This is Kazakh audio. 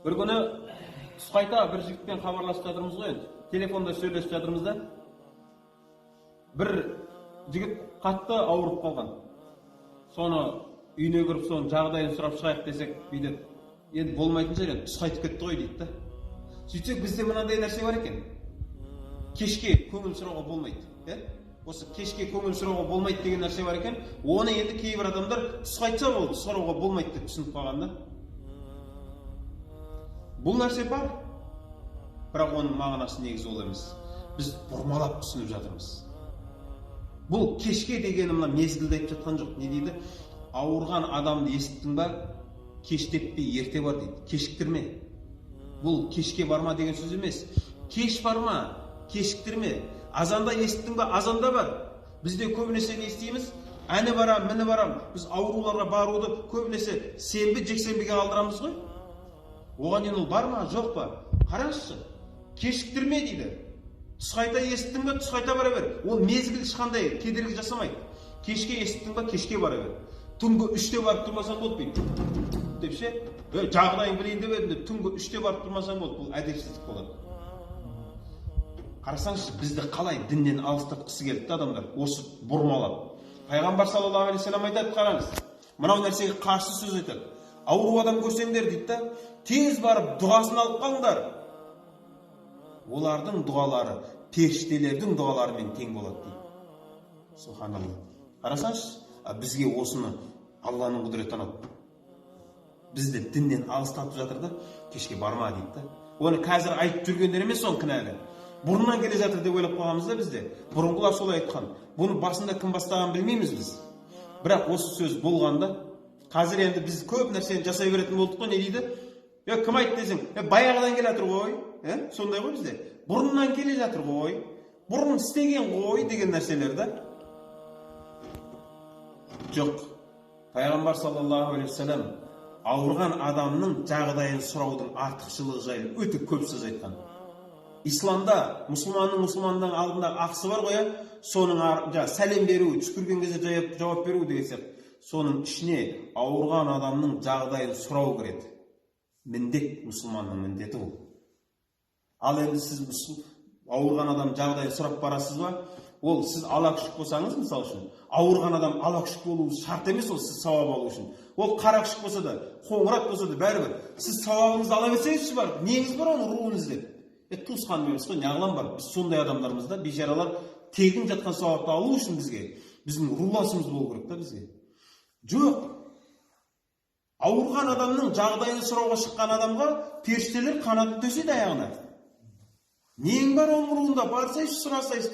Бір күні түс қайта бір жігітпен хабарласып жатырмыз ғой енді, телефонда сөйлесіп жатырмыз да. Бір жігіт қатты ауырып қалған. Соны үйіне кіріп, соның жағдайын сұрап шығайық десек, бүйтеді: «Енді болмайтын шығар, енді түс қайтып кетті ғой», – дейді да. Сөйтсек, бізде мынандай нәрсе бар екен: кешке көңіл сұрауға болмайды, иә. Осы кешке көңіл сұрауға болмайды деген нәрсе бар екен. Оны енді кейбір адамдар түс қайтса болды, сұрауға болмайды деп түсініп қалған да. Бұл нәрсе бар, бірақ оның мағынасы негізі ол емес, біз бұрмалап түсініп жатырмыз. Бұл кешке дегені мына мезгілді айтып жатқан жоқ. Не дейді? Ауырған адамды есіттің ба, кештетпей ерте бар дейді, кешіктірме. Бұл кешке барма деген сөз емес, кеш барма, кешіктірме. Азанда есіттің ба, азанда бар. Бізде көбінесе не істейміз? Әні барам, міне барам. Біз ауруларға баруды көбінесе сенбі, жексенбіге қалдырамыз ғой. Оған дейін ол бар ма, жоқ па? Қараңызшы, кешіктірме дейді. Түс қайта есіттің ба, түс қайта бара бер. Ол мезгіл ешқандай кедергі жасамайды. Кешке есіттің ба, кешке бара бер. Түнгі 3-те барып тұрмасаң болды, бүйтіп деп ше, «Е, жағдайын білейін деп едім» деп түнгі 3-те барып тұрмасаң болды, бұл әдепсіздік болады. Қарасаңызшы, бізді қалай діннен алыстатқысы келді да адамдар осы бұрмалап. Пайғамбар саллаллаху алейхи вассалам айтады, қараңыз, мынау нәрсеге қарсы сөз айтады: «Ауру адам көрсеңдер, – дейді да, – тез барып дұғасын алып қалыңдар, олардың дұғалары періштелердің дұғаларымен тең болады», – дейді. Субханалла, қарасаңызшы. А бізге осыны Алланың құдіреті анау бізді діннен алыстатып жатыр да. Кешке барма дейді да. Оны қазір айтып жүргендер емес, оның кінәлі бұрыннан келе жатыр деп ойлап қалғанбыз да. Бізде бұрынғылар солай айтқан. Бұны басында кім бастағанын білмейміз біз, бірақ осы сөз болғанда, қазір енді біз көп нәрсені жасай беретін болдық қой. Не дейді? Е, кім айтты десең, е, баяғыдан келе жатыр ғой, е, сондай ғой бізде, бұрыннан келе жатыр ғой, бұрын істеген ғой деген нәрселер да. Жоқ, пайғамбар саллаллаху алейхи уассалам ауырған адамның жағдайын сұраудың артықшылығы жайлы өте көп сөз айтқан. Исламда мұсылманның мұсылманның алдында ақысы бар ғой, иә. Соның жаңағы сәлем беру, түшкірген кезде жауап беру деген сияқты, соның ішіне ауырған адамның жағдайын сұрау кіреді. Міндет, мұсылманның міндеті бұл. Ал енді сіз ауырған адам жағдайын сұрап барасыз ба? Ол сіз ала күшік болсаңыз, мысалы үшін, ауырған адам ала күшік болуы шарт емес. Ол сіз сауап алу үшін, ол қара күшік болса да, қоңырат болса да, бәрібір сіз сауабыңызды ала берсеңізші барып. Неңіз бар оның руын іздеп? Е, туысқаным емес қой, неғылам бар? Біз сондай адамдармыз да. Бейшаралар тегін жатқан сауапты алу үшін бізге біздің руласымыз болу керек та. Бізге жоқ. Ауырған адамның жағдайын сұрауға шыққан адамға періштелер қанатын төсейді аяғына. Нең бар оның руында, барсайшы, сұрасайшы.